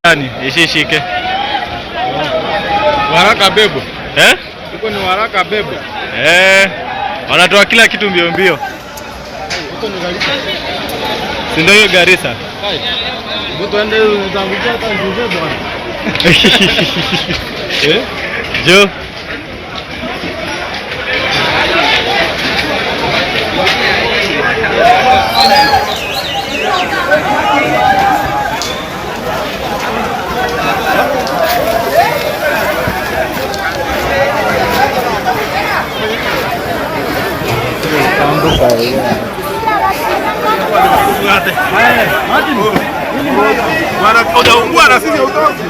Nani? Ishishike. Waraka bebo. Eh? Huko ni waraka bebo. Eh. Wanatoa kila kitu mbio mbio. Huko ni Garissa. Si ndio hiyo Garissa? Hai. Mtu ende utaangukia hata nguzo bwana. Eh? Jo. Bwana, utaungua na sisi hautoki.